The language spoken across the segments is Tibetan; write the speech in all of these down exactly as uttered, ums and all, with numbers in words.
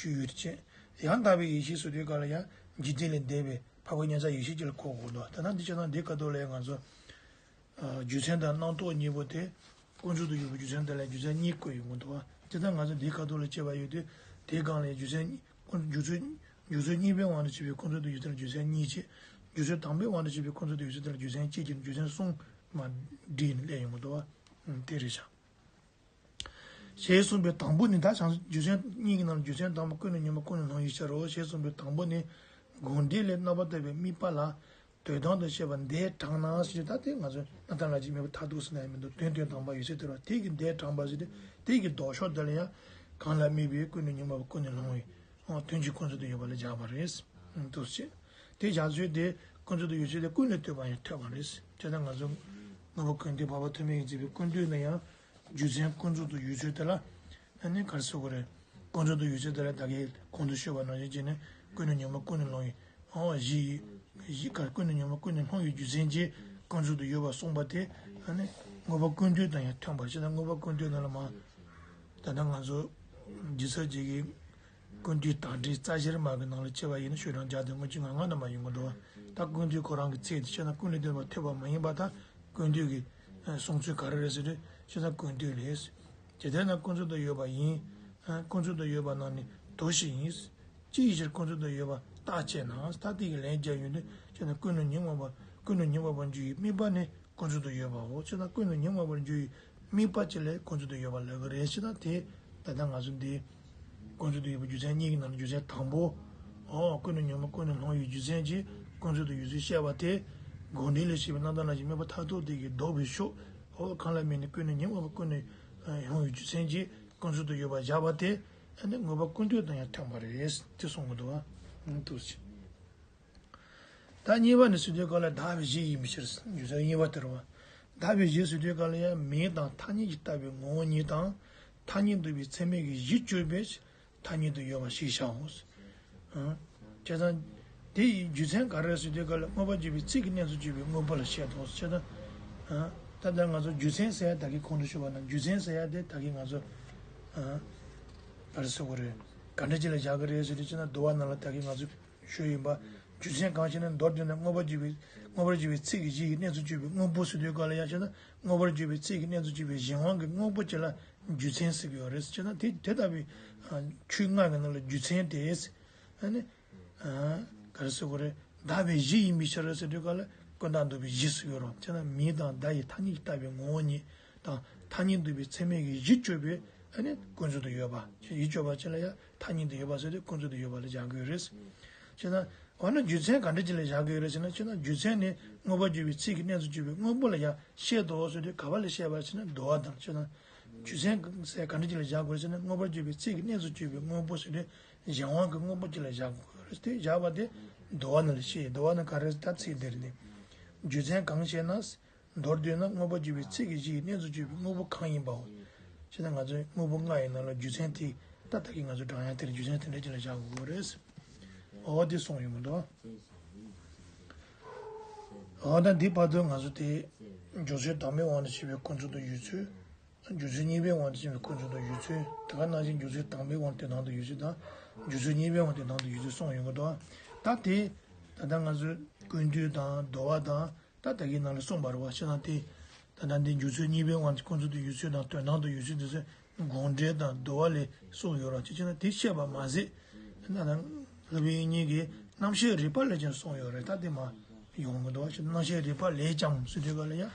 ཆོས་ཡོད་ཅེས། ཡང་དག་པའི་ཡེ་ཤེས་ཟེར་དུས་སྐབས་ལ་ཡང་འཇིག་རྟེན་ལས་འདས་པའི་འཕགས་པའི་མཉམ་གཞག་ཡེ་ཤེས་ཅིག་ལ་གོ་དགོས་འདུག་ད་ནང་འདི་ཆ་ཚང་འདི་ཁ་ཐོག་ལ་ཡང་ང་ཚོ། ཨ། རྒྱུ་མཚན་དང་རྣམ་རྟོག་གཉིས་པོ་དེ། ཀུན་རྫོབ་ཏུ་ཡོད་པའི་རྒྱུ་མཚན་དེ་ལ་རྒྱུ་མཚན་གཉིས་བཀོད་ཡོང་གི་འདུག་བ། དེ་ལྟར་ང་ཚོ་འདིའི་ཁ་ཐོག་ལ་དཔྱད་པ་ཡོད་དུས་དེའི་སྒང་ལ་རྒྱུ་མཚན་ཀུན་རྒྱུ་ཚོད་རྒྱུ་ཚོད་གཉིས་པའི་དབང་དུ་བྱས་པའི་ཀུན་རྫོབ་ཏུ་ཡོད་ཚུལ་ལ་རྒྱུ་མཚན་གཉིས་བྱས། རྒྱུ་ཚོད་དང་པོའི་དབང་དུ་བྱས་པའི་ཀུན་རྫོབ་ཏུ་ཡོད་ཚུལ་དེ་ལ་རྒྱུ་མཚན་གཅིག་གིས་རྒྱུ་མཚན་གསུམ་མ་བསྒྲིལ་ནས་སླེབས་ཡོང་གི་འདུག་བ། དེ་རེད་ཤག་ཞེས་གསུངས་པའི་དང་པོ་ནི། ད་བྱང་རྒྱུ་མཚན་གཉིས་ཀྱི་ནང་ལ་རྒྱུ་མཚན་དང་པོ་ཀུན་ནས་ཉོན་མོངས་ཀུན་ནས་བསླངས་ཡོད་ཕྱིར་རོ། ཞེས་གསུངས་པའི་དང་པོ་ནི། དགོངས་འགྲེལ་ལས་རྣམ་པར་དག་པའི་དམིགས་པ་ལ། དོན་དམ་དུ་བཤད་པ་འདས་དྲངས་ན་ཞེས། ད་དེ་ང་ཚོས་རྣམ་ཐར་ལ་ཅིག་མེད་པར་མཐར་ཐུག་ཟེར་ན་ཡང་མི་འདུག་དོན་དོན་དམ་པ་ཡོད་ཚད་དེ་རེད་བ། དེ་གི་འདས་དྲངས་པ་ཟེར་ཏེ་དེ་གི་ལྡོག་ཕྱོགས་དེ་ལ་ཡང་གང་ལ་དམིགས་པའི་ཀུན་ནས་ཉོན་མོངས་པ་ཀུན་ནས་བསླངས་པའི་དོན་གྱི་ཀུན་རྫོབ་ཏུ་ཡོད་པ་ལ་སྦྱར་བ་རེད། འདུག་ཅེས། དེ་བཞག་ཚུལ་དེ་ཀུན་རྫོབ་ཏུ་ཡོད་ཚུལ་དེ་ཀུན་ལས་བཏུས་པ་ཡང་ཐོབ་པ་རེད། དེ་ལྟར་ང་ཚོ་མངོན་པ་ཀུན་བཏུས་འཕགས་པ་ཐོགས་མེད་ཀྱིས་མཛད་པའི་ཀུན་བཏུས་ན་ཡང་། རྒྱུ་མཚན་ཀུན་རྫོབ་ཏུ་ཡོད་ཚུལ་དེ་ལ། ཨ་ནི་ག་རེ་ཟེར་དགོས་རེད། ཀུན་རྫོབ་ཏུ་ཡོད་ཚུལ་དེ་ལ་ད་གིན་གོང་དུ་ཞུས་པ་ནང་བཞིན་བྱས་ནས་ཀུན་ནས་ཉོན་མོངས་ཀུན་ནས་བསླངས་ཡོད། ཨོ་གཞི་ཡི། གཞི་ག་ཀུན་ནས་ཉོན་མོངས་ཀུན་ནས་བསླངས་ཡོད་རྒྱུ་མཚན་གྱིས་ཀུན་རྫོབ་ཏུ་ཡོད་པ་གསུངས་པ་དེ། ཨ་ནི་མངོན་པ་ཀུན་བཏུས་དང་ཡང་མཐུན་པ་ཞིག་དང་། མངོན་པ་ཀུན་བཏུས་ནང་ལ་མ། ད་ལྟ་ང་ཚོ་རྒྱུ་ཚབ་ཅིག་གིས་ཀུན་བཏུས་དག་སྒྲའི་རྩ་ཤེར་མ་གི་ནང་ལ་དཔྱད་པ་ཡིན་ན་ཤོག་གྲངས་བརྒྱ་དང་ལྔ་བཅུ་ང་ལྔ་ནང་མ་ཡོང་གི་འདུག་ད་ཀུན་བཏུས་ཁོ་རང་གི་ཚིག་དེ་ཆ་ན་ཀུན་ལས་བཏུས་པ་ཐོབ་པ་མ་ཡིན་པར་ཐལ། ཀུན་བཏུས་ཀྱི་གསུང་ཚུལ་ག་རེ་རེད་ཟེར་དུས་ཆ་ན་ཀུན་བཏུས་ལས། ཇི་ལྟར་ན་ཀུན་རྫོབ་ཏུ་ཡོད་པ་ཡིན། ཀུན་རྫོབ་ཏུ་ཡོད་པ་རྣམས་ནི་དོ་ཞིག་ཡིན། ཅི་ཡི་ཕྱིར་ཀུན་རྫོབ་ཏུ་ཡོད་པ་རྟག་ཅེ་ན། ད་དེ་གི་ལན་རྒྱག་ཡོང་དུས་ཆ་ན་ཀུན་ནས་ཉོན་མོངས་པ་ཀུན་ནས་ཉོན་མོངས་པར་འགྱུར་བའི་དམིགས་པ་ནི་ཀུན་རྫོབ་ཏུ་ཡོད་པའོ། ཅེ་ན་ཀུན་ནས་ཉོན་མོངས་པར་འགྱུར་བའི་དམིགས་པ་ཅིག་ལ་ཀུན་རྫོབ་ཏུ་ཡོད་པ་ལབ་ཀྱི་རེད། ཅེ་ན་དེ་ད་ལྟ་ང་ཚོ་འདི་ཀུན་རྫོབ་ཏུ་ཡོད་པའི་རྒྱུ་མཚན་གཉིས་ཀྱི་ནང་ནས་རྒྱུ་མཚན་དང་པོ། ཨོ་ཀུན་ནས་ཉོན་མོངས་ཀུན་ནས་བསླངས་ཡོད་རྒྱུ་མཚན་གྱིས་ཀུན་རྫོབ་ཏུ་ཡོད་ཚུལ་བཤད་པ་དེ། དགོངས་འགྲེལ་ལས་བཤད་པའི་རྣམ་ཐར་ནང་བཞིན་མངོན་པ་མཐར་ཐུག་དེ་གི་ལྡོག་པའི་ཕྱོགས། ཨོ་གང་ལ་དམིགས་ནས་ཀུན་ནས་ཉོན་མོངས་པ་ཀུན་ནས་བསླངས་ཡོད་རྒྱུ་མཚན་གྱིས་ཀུན་རྫོབ་ཏུ་ཡོད་པ་བཞག་པ་དེ། ཨ་ནི་མངོན་པ་ཀུན་བཏུས་དང་ཡང་མཐུན་པ་རེད། དེ་གསུང་གི་འདུག་བ། འདུག་ཅེ། ད་གཉིས་པ་ནི་ཟེར་དུས་སྐབས་ལ་དག་པའི་གཞི་ཡིན་པའི་ཕྱིར། རྒྱུ་མཚན་གཉིས་པ་དེ་རེད་བ། དག་པའི་གཞི་ཟེར་དུས་སྐབས་ལ་ཡང་མིང་དང་ཐ་སྙད་ཀྱིས་བཏགས་པའི་ངོ་བོ་ཉིད་དང་། ཐ་སྙད་འདོགས་པའི་ཚད་མའི་གི་གཞི་གཅོད་པའི་ཐ་སྙད་དུ་ཡོད་པ་ཞེས་བྱའོ། ཨང་། བྱས་ཙང་། དེ་ཡི་རྒྱུ་མཚན་ག་རེ་ཟེར་དུས་སྐབས་ལ་དངོས་པོར་གྱུར་པའི་ཚིག་གི་གནས་སུ་གྱུར་པའི་དངོས་པོ་ལ་བཤད་དོ། བྱས་ཙང་། ཨང་། ད་ལྟ་ང་ཚོ་རྒྱུ་མཚན་ཟེར་ཡ་ད་གིན་གོང་དུ་ཞུས་པ་ན་རྒྱུ་མཚན་ཟེར་ཡ་དེ་ད་གིན་ང་ཚོ། ཨང་། ག་རེ་ཟེར་དགོས་རེད། ག་འདྲ་ཅིག་ལ་བཞག་གི་རེད་ཟེར་དུས་བྱས་ན་འདུལ་བ་ནང་ལ་ད་གིན་ང་ཚོ་ཞུས་ཡིན་པ། རྒྱུ་མཚན་གང་ཞེ་ན་མདོར་བསྡུས་ན་དངོས་པོར་གྱུར་པའི་དངོས་པོར་གྱུར་པའི་ཚིག་གི་གཞི་ཡི་གནས་སུ་གྱུར་པའི་དངོས་པོ་ཟེར་དུས་སྐབས་ལ་ཡང་བྱས་ན་དངོས་པོར་གྱུར་པའི་ཚིག་གི་གནས་སུ་གྱུར་པའི་གཞན་དབང་གི་དངོས་པོ་ཅིག་ལ་རྒྱུ་མཚན་ཟེར་གྱི་ཡོད་རེད། བྱས་ན་དེ་དེ་ལྟ་བུའི་ཨ་ཆོས་ལྔ་གི་ནང་ལ་རྒྱུ་མཚན་དེ། ཨ་ནི། ཨ་ག་རེ་ཟེར་དགོས་རེད། དག་པའི་གཞི་ཡིན་པའི་ཕྱིར་ཟེར་དུས་སྐབས་ལ་ཀུན་བརྟགས་འདོགས་པའི་གཞི་ཟེར་གྱི་ཡོད་རེད། བྱས་ན་མིང་དང་བརྡ་ཡི་ཐ་སྙད་ཀྱིས་བཏགས་པའི་ངོ་བོ་ཉིད་དང་ཐ་སྙད་འདོགས་པའི་ཚད་མའི་གི་གཞི་གཅོད་པའི་ཨ་ནི་ཀུན་རྫོབ་ཏུ་ཡོད་པ། གཞི་གཅོད་པ་ཅིག་ལ་ཡང་ཐ་སྙད་དུ་ཡོད་པ་ཟེར་དུས་ཀུན་རྫོབ་ཏུ་ཡོད་པ་ལ་བཞག་གི་ཡོད་རེད། བྱས་ན། འོ་ན་རྒྱུ་མཚན་ག་འདྲ་ཅིག་ལ་བཞག་གི་ཡོད་རེད་ཟེར་ན། བྱས་ན་རྒྱུ་མཚན་ནི་དངོས་པོར་གྱུར་པའི་ཚིག་གི་གནས་སུ་གྱུར་པའི་དངོས་པོ་ལ་ཡང་བཤད་དོ་ཟེར་དུས་ག་པ་ལ་བཤད་པ་ཟེར་ན་འདུལ་བ་དང་། བྱས་ན་རྒྱུ་མཚན་ཟེར་ག་འདྲ་ཅིག་ལ་བཞག་དགོས་རེད་ཟེར་ན། དངོས་པོར་གྱུར་པའི་ཚིག་གི་གནས་སུ་གྱུར་པའི་དངོས་པོ་ཟེར་དུས་གཞན་དབང་གི་དངོས་པོ་ཅིག་ལ་བཞག་དགོས་རེད། དེ་བཞག་པ་དེ་འདུལ་བ་ནང་ལ་བཤད། འདུལ་བ་ནང་ག་རེ་ད་ཚིག་འདིར་ནི། རྒྱུ་མཚན་གང་ཞེ་ན། མདོར་བསྡུས་ན་དངོས་པོར་གྱུར་པའི་ཚིག་གི་གཞི་ཡི་གནས་སུ་གྱུར་པའི་དངོས་པོ་གང་ཡིན་པའོ། བྱས་ན་ང་ཚོའི་དངོས་པོ་ལྔ་ཡི་ནང་ལ་རྒྱུ་མཚན་དེ་ད་ལྟ་གི་ང་ཚོ་བགྲང་ཡ་དེར་རྒྱུ་མཚན་དེ་འདྲ་ཅིག་ལ་བཞག་དགོས་རེད། འོ་དེ་གསུངས་ཡོང་གི་འདུག་འོ་ད་འདི་བར་དུ་ང་ཚོ་དེ་རྒྱུ་ཚོད་དང་པོའི་དབང་དུ་བྱས་པའི་ཀུན་རྫོབ་ཏུ་ཡོད་ཚུལ། རྒྱུ་ཚོད་གཉིས་པའི་དབང་དུ་བྱས་པའི་ཀུན་རྫོབ་ཏུ་ཡོད་ཚུལ། དེ་ག་ནང་བཞིན་རྒྱུ་ཚོད་དང་པོའི་དབང་དུ་དོན་དམ་དུ་ཡོད་ཚུལ་དང་། རྒྱུ་ཚོད་གཉིས་པའི་དབང་དུ་དོན་དམ་དུ་ཡོད་ཚུལ་གསུངས་ཡོང་གི་འདུག་ད་དེ་ད་ལྟ་ང་ཚོས་ཀུན་བཏུས་དང་འདུལ་བ་དང་། ད་ལྟ་གི་ནང་ལ་གསུངས་པ་རེད་བ། བྱས་ན་དེ། ད་ལྟ་འདི་རྒྱུ་ཚོད་གཉིས་པའི་དབང་གིས་ཀུན་རྫོབ་ཏུ་ཡོད་ཚུལ་དང་དོན་དམ་དུ་ཡོད་ཚུལ་དེ་ཚོ་དགོངས་འགྲེལ་དང་འདུལ་བ་ལས་གསུངས་ཡོད་རེད་བ། བྱས་ན་དེ་བཤད་པ་མ་ཟད། ད་ལྟ་ལྷ་བུ་དབྱིག་གཉེན་གྱིས་རྣམ་ཤེས་རིག་པ་ལས་ཀྱང་གསུངས་ཡོད་རེད། ད་དེ་མ་ཡོང་གི་འདུག་བ། བྱས་ན་རྣམ་ཤེས་རིག་པ་ལས་ཀྱང་ཟེར་དུས་སྐབས་ལ་ཡང་།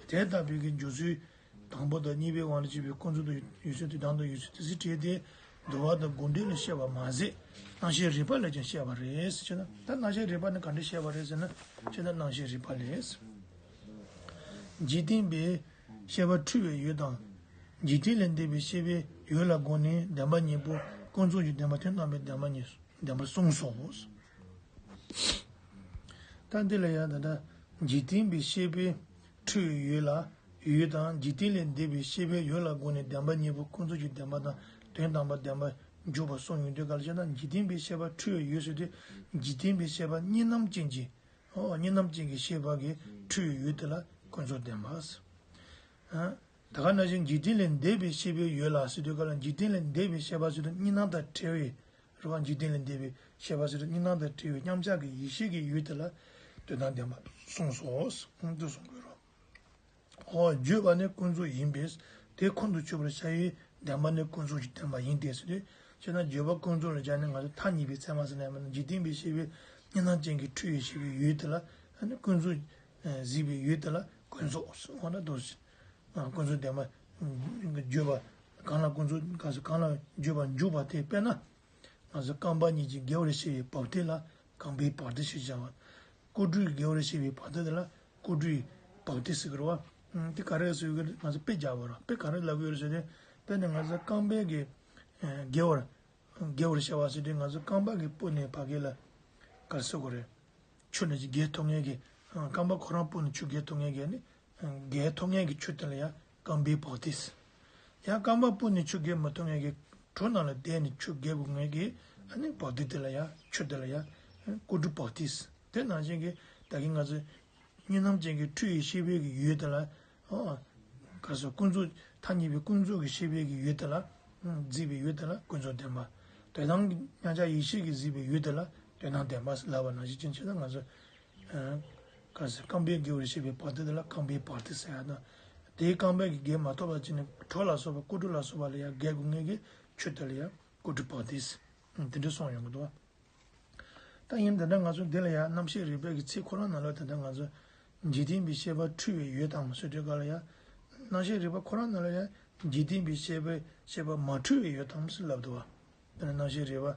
དེ་ལྟ་བུའི་གི་རྒྱུ་ཚོད་དང་པོ་དང་གཉིས་པའི་དབང་དུ་བྱས་པའི་ཀུན་རྫོབ་ཏུ་ཡོད་ཚུལ་དང་དོན་དམ་དུ་ཡོད་ཚུལ་དེ་ཚོའི་གྲས་དེ། འདུལ་བ་དང་དགོངས་འགྲེལ་ལས་བཤད་པ་མ་ཟད། རྣམ་ཤེས་རིག་པ་ལས་ཀྱང་བཤད་པ་རེད་ཟེར་ན། ད་རྣམ་ཤེས་རིག་པ་ནི་ག་འདྲ་བཤད་པ་རེད་ཟེར་ན། བྱས་ན་རྣམ་ཤེས་རིག་པ་ལས། འཇིག་རྟེན་པའི་ཤེས་པ་འཁྲུལ་བའི་ཡུལ་དང་། འཇིག་རྟེན་ལས་འདས་པའི་ཤེས་པའི་ཡུལ་ལ་དགོངས་ནས་བདེན་པ་གཉིས་པོ་ཀུན་རྫོབ་ཀྱི་བདེན་པ་དོན་དམ་པའི་བདེན་པ་གཉིས་བདེན་པར་གསུངས་སོ། ད་འདི་ལ་ཡང་ད་ལྟ་འཇིག་རྟེན་པའི་ཤེས་པའི་འཁྲུལ་བའི་ཡུལ་ལ་ཡུལ་དང་། འཇིག་རྟེན་ལས་འདས་པའི་ཤེས་པའི་ཡུལ་ལ་དགོངས་ནས་བདེན་པ་གཉིས་པོ་ཀུན་རྫོབ་ཀྱི་བདེན་པ་དང་དོན་དམ་པར་བདེན་པར་འཇོག་པ་གསུངས་ཡོང་དུས་སྐབས་ལ་བྱས་ན། འཇིག་རྟེན་པའི་ཤེས་པ་འཁྲུལ་བའི་ཡུལ་ཟེར་དུས་འཇིག་རྟེན་པའི་ཤེས་པ་གཉིས་སྣང་ཅན་གྱི། ཨོ་གཉིས་སྣང་ཅན་གྱི་ཤེས་པ་གི་འཁྲུལ་བའི་ཡུལ་དེ་ལ་ཀུན་རྫོབ་བདེན་པ། ཨ། ད་ག་ནང་བཞིན་འཇིག་རྟེན་ལས་འདས་པའི་ཤེས་པའི་ཡུལ་ལ་ཟེར་དུས་སྐབས་ལ་འཇིག་རྟེན་ལས་འདས་པའི་ཤེས་པ་ཟེར་དུས་གཉིས་སྣང་དང་བྲལ་བའི། འཇིག་རྟེན་ལས་འདས་པའི་ཤེས་པ་ཟེར་གཉིས་སྣང་དང་བྲལ་བའི་མཉམ་གཞག་གི་ཡེ་ཤེས་ཀྱི་ཡུལ་དེ་ལ་དོན་དམ་བདེན་པ་གསུངས་སོ། འདི་གསུང་དགོས་རོ། འོ་བརྗོད་པ་ནི་ཀུན་རྫོབ་ཡིན་པས་དེ་ཁོང་དུ་ཆུད་པར་བྱ་བའི་བདེན་པ་ནི་ཀུན་རྫོབ་ཀྱི་བདེན་པ་ཡིན་ཏེ་ཟེར་ཏེ། བྱས་ན་བརྗོད་པ་ཀུན་རྫོབ་ལ་སྦྱར་ནས་ང་ཚོ་ཐ་སྙད་པའི་ཚད་མ་ཟེར་ན་ཡང་མིན་ན་འཇིག་རྟེན་པའི་ཤེས་པའི་གཉིས་སྣང་ཅན་གྱི་འཁྲུལ་བའི་ཤེས་པའི་ཡུལ་དེ་ལ་ཨ་ནི་ཀུན་རྫོབ་གཟིགས་པའི་ཡུལ་དེ་ལ་ཀུན་རྫོབ་འོ་ན་དོ་ཞེས། ཀུན་རྫོབ་བདེན་པ་བརྗོད་པ་གང་ལ་ཀུན་རྫོབ་གང་ལ་བརྗོད་པ་འཇུག་པ་དེ་དཔེར་ན། ང་ཚོ་རྐང་པ་གཉིས་ཀྱི་དགེ་བར་བྱེད་པའི་བག་དེ་ལ་རྐང་པའི་བག་དེ་ཞེས་བྱ་བ། ཀོ་གྲུའི་དགེ་བར་བྱེད་པའི་བག་དེ་དེ་ལ་ཀོ་གྲུའི་བག་དེ་ཟེར་གི་རེད་བ། དེ་ག་རེ་ཟེར་གི་ང་ཚོ་དཔེ་རྒྱག་པ་རེད། དཔེ་ག་རེ་ལབ་གི་ཡོད་རེད་ཟེར་ཏེ། དཔེར་ན་ང་ཚོ་རྐང་པའི་གི་དགེ་བར་དགེ་བར་བྱ་བ་ཟེར་དུས་ང་ཚོ་རྐང་པ་གི་སྤུ་ནས་བག་གི་ལ་ག་རེ་ཟེར་དགོས་རེད། ཆུ་ནས་ཀྱི་རྒལ་ཐུབ་མཁན་གྱི་རྐང་པ་ཁོ་རང་སྤུ་ནས་ཆུ་རྒལ་ཐུབ་མཁན་གྱི་ནི། རྒལ་ཐུབ་མཁན་གྱི་ཆུ་དེ་ལ་ཡང་རྐང་པའི་བག་དེས། ཡང་རྐང་པ་སྤུ་ནས་ཆུ་རྒལ་མི་ཐུབ་མཁན་གྱི་གྲོ་ནང་ལ་བསྡད་ནས་ཆུ་རྒལ་དགོས་མཁན་གྱི་ཨ་ནི་བག་དེ་དེ་ལ་ཡང་ཆུ་དེ་ལ་ཡང་ཀོ་གྲུ་བག་དེས། དེ་ནང་བཞིན་གྱི་ད་གིན་ང་ཚོ་གཉིས་སྣང་ཅན་གྱི་འཁྲུལ་བའི་ཤེས་པའི་གི་ཡུལ་དེ་ལ་ཨོ་ག་རེ་ཟེར་ཀུན་རྫོབ་ཐ་སྙད་པའི་ཀུན་རྫོབ་ཀྱི་ཤེས་པའི་གི་ཡུལ་དེ་ལ་གཟིགས་པའི་ཡུལ་དེ་ལ་ཀུན་རྫོབ་བདེན་པ། དོན་དམ་གྱི་མཉམ་གཞག་ཡེ་ཤེས་ཀྱིས་གཟིགས་པའི་ཡུལ་དེ་ལ་དོན་དམ་བདེན་པ་ལབ་པ་ནང་བཞིན་ཅན་བྱས་ན་ང་ཚོ། ག་ཟེར་རྐང་པའི་དགེ་བར་བྱེད་པའི་བག་དེ་དེ་ལ་རྐང་པའི་བག་དེ་ཟེར་ཡ་དང་། དེའི་རྐང་པའི་གི་རྒལ་མ་ཐུབ་པ་ཅིག་ནི་གྲོ་ལ་སོགས་པ་ཀོ་གྲུ་ལ་སོགས་པ་ལ་ཡང་རྒལ་དགོས་ངེས་ཀྱི་ཆུ་དེ་ལ་ཡང་ཀོ་གྲུ་བག་དེ་ཟེར། དེ་འདྲ་གསུངས་ཡོང་གི་འདུག་ད་ཡིན་དེ་འདྲ་ང་ཚོ་འདི་ལ་ཡང་རྣམ་ཤེས་རིག་པའི་གི་ཚིག་ཁོ་རང་ནང་ལ་དེ་འདྲ་ང་ཚོ་འཇིག་རྟེན་པའི་ཤེས་པ་འཁྲུལ་བའི་ཡུལ་དང་ཟེར་དུས་ག་ལ་ཡང་། རྣམ་ཤེས་རིག་པ་ཁོ་རང་ནང་ལ་ཡང་འཇིག་རྟེན་པའི་ཤེས་པའི་ཤེས་པ་མ་འཁྲུལ་བའི་ཡུལ་དང་ཟེར་ལབ་འདུག་བ། དེ་ནི་རྣམ་ཤེས་རིག་པ་